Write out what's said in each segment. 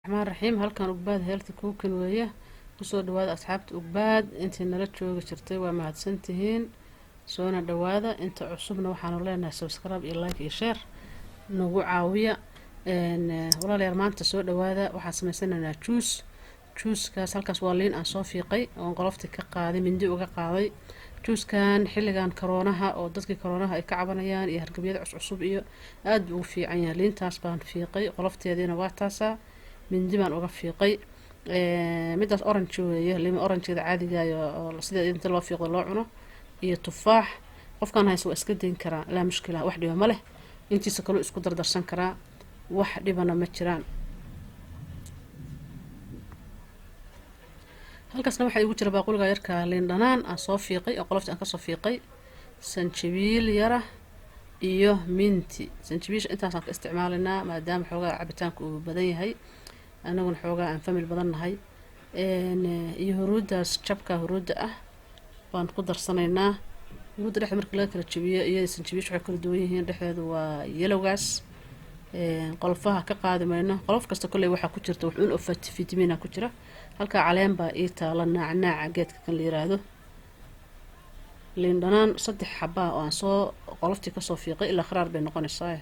Raxmaan raxiim. Halkan Ugbaad Healthy Cooking weeye. Kusoo dhawaada, asxaabta Ugbaad. Intii nala joogi jirtay waa mahadsantihiin, soona dhawaada. Inta cusubna waxaanu leenahay subscribe iyo like iyo share nagu caawiya. Walaalayaal, maanta soo dhawaada. Waxaan sameysanaynaa juice. Juicekaas halkaas waa liin aan soo fiiqay oon qolofti ka qaaday, mindi uga qaaday. Juuskan xilligan karoonaha oo dadkii karoonaha ay ka cabanayaan iyo hargabyada cuscusub iyo aada buu ugu fiican yahay. Liintaas baan fiiqay, qolofteediina waa taasaa, mindi baan uga fiiqay. Midaas orange weeye, lima orangeeda caadigayo oo sida inta loo fiiqdo loo cuno, iyo tufaax. Qofkaan haysa waa iska dayn karaa, laa mushkila, wax dhiba ma leh. Intiisa kaloo isku dardarsan karaa, wax dhibana ma jiraan. Halkaasna waxaa igu jira baaquliga yarka liin dhanaan aan soo fiiqay oo qolofti aan kasoo fiiqay, sanjabiil yara iyo minti. Sanjabiisha intaasaan ka isticmaalaynaa, maadaama xoogaa cabitaanka uu badan yahay, anaguna xoogaa aan family badan nahay. Iyo huruuddaas, jabka huruudda ah baan ku darsanaynaa. Huruudda dhexda marka laga kala jabiyo, iyada sanjabiisha waxay kala duwan yihiin, dhexdeedu waa yellowgaas. Qolfaha ka qaadi mayno. Qolof kasta kolley waxaa ku jirta wax un oo fiitamiina ku jira. Halkaa caleen baa ii taala, naacnaaca geedka kan la yiraahdo. Liin dhanaan saddex xabaa oo aan soo qoloftii kasoo fiiqay, ilaa kharaar bay noqonaysaa.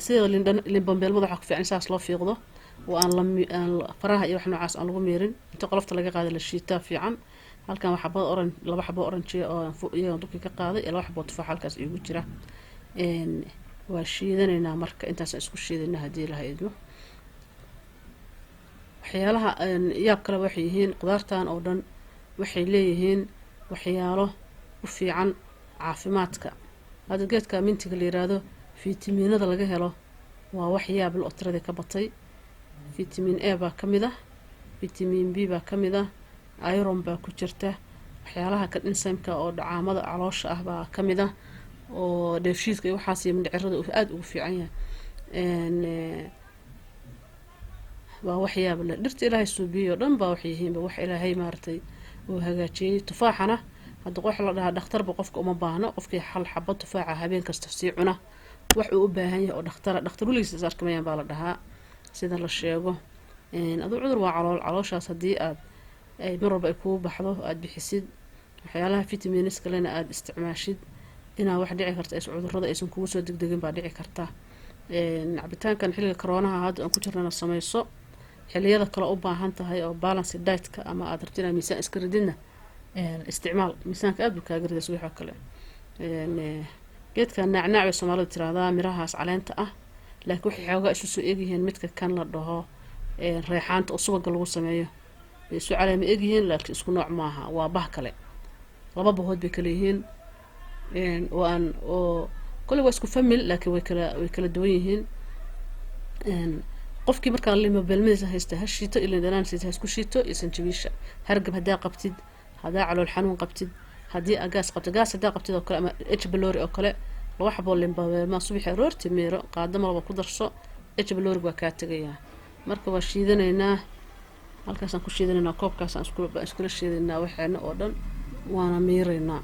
Sida liin bambeelmada waxaa ku fiican saas loo fiiqdo oo aan la aan faraha iyo wax noocaas aan lagu miirin. Inta qolofta laga qaaday la shiitaa fiican. Halkan waa xabad orange, laba xabo orange oo iyaga dubkii ka qaaday, iyo laba xabo tufaax halkaas iigu jira. Waa shiidanaynaa marka, intaasaan isku shiidaynaa haddii Ilaha idmo. Waxyaalaha yaab kale waxay yihiin, qudaartan oo dhan waxay leeyihiin waxyaalo u fiican caafimaadka. Hadda geedka mintiga la yiraahdo, fiitamiinada laga helo waa wax yaab la oo tiradii ka batay. Vitamin A baa ka mid ah, vitamin B baa ka mid ah, iron baa ku jirta, waxyaalaha kan enzymeka oo dhacaamada caloosha ah baa ka mid ah, oo dheefshiidka iyo waxaas iyo mindhicirada uu aada ugu fiican yahay. Waa waxyaab leh dhirta Ilaahay suubiyey oo dhan baa waxay yihiinba wax Ilaahay maaragtay uu hagaajiyey. Tufaaxana hadda waxa la dhahaa dhakhtarba qofka uma baahno. Qofkii hal xabad tufaaxa habeen kasta sii cuna, wax uu u baahan yahay oo dhakhtara dhakhtar weligiis is arkamayaan baa la dhahaa, sida la sheego. Aduu cudur waa calool, calooshaas haddii aad ay mar walba ay kuu baxdo, aada bixisid, waxyaalaha vitamins kalena aada isticmaashid, inaa wax dhici karta ays cudurada aysan kugu soo degdegin baa dhici karta. Cabitaankan xilliga karoonaha hadda aan ku jirnana sameyso. Xiliyada kale u baahan tahay oo balance dietka ama aada rabti inaad miisaan iska rididna, isticmaal. Miisaanka aada buu kaaga riday subax oo kale. Geedka naacnaac bay Soomaalida tiraahdaa, mirahaas caleenta ah, laakiin waxay xoogaa isu soo egyihiin midka kan la dhaho reexaanta oo subaga lagu sameeyo bay isu caleema egyihiin, laakiin isku nooc maaha, waa bah kale, laba bahood bay kala yihiin. Oo aan oo kolley waa isku family, laakiin way kala duwan yihiin. Qofkii markaa lima beelmadiisa haysta ha shiito, iyo liin dhanaan ha isku shiito iyo sanjabiisha. Hargab haddaa qabtid, haddaa calool xanuun qabtid, haddii aa gaas qabtid, gaas haddaa qabtid oo kale ama H. pylori oo kale, laba xaboo limbabeelmaa subaxi aroorti miiro, qaado malaba ku darso, H. pylori waa kaa tegayaa. Marka waa shiidanaynaa, halkaasaan ku shiidanaynaa, koobkaasaan baan iskula shiidaynaa waxeena oo dhan, waana miiraynaa.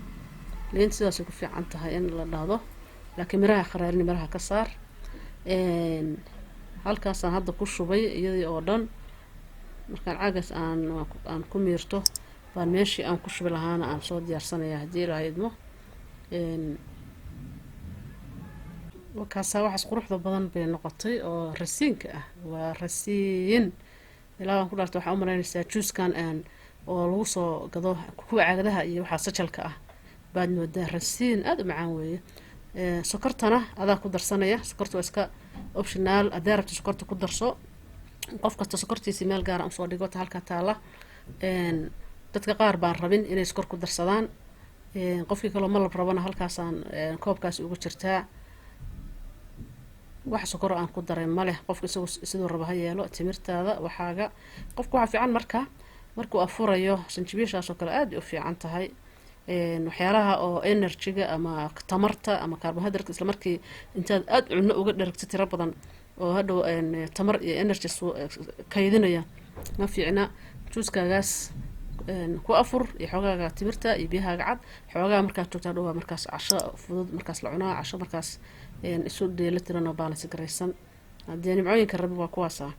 Liinta sidaasay ku fiican tahay in la dhahdo, laakiin miraha kharaarini, miraha ka saar. Halkaasaan hadda ku shubay iyadii oo dhan. Markaan caagaas aan ku miirto baan meeshii aan ku shubi lahaana aan soo diyaarsanaya haddii Ilaahay idmo. Wakaasaa, waxaas quruxda badan bay noqotay oo rasiinka ah. Waa rasiin, ilaa waan ku dhaartay. Waxaa u malaynaysaa juuskan oo lagu soo gado kuwa caagadaha iyo waxaa sajalka ah baad moodaa. Rasiin aada u macaan weeye. Sokortana adaa ku darsanaya, sokorta waa iska optional. Haddaa rabto sokorta ku darso. Qof kasta sokortiisi meel gaara usoo dhigo ta halkaa taala. Dadka qaar baan rabin inay sokor ku darsadaan. Qofkii kaloo malab rabana halkaasaan koobkaasi ugu jirtaa. Wax sokoro aan ku daray ma leh. Qofka isagu siduu raba ha yeelo. Timirtaada waxaaga qofka waxaa fiican marka markuu afurayo sanjabiishaas oo kale aad bay u fiican tahay. Waxyaalaha oo energyga ama tamarta ama carbohydrate isla markii intaad aada cunno uga dheragto tiro badan oo hadhow tamar iyo energy kaydinaya ma fiicna. Juuskaagaas ku afur iyo xoogaaga timirta iyo biyahaaga cad. Xoogaa markaad joogto hadhow waa markaas casho fudud markaas la cunaa, casho markaas isu dheelitiran oo balance garaysan. Haddii nimcooyinka Rabi waa kuwaasa.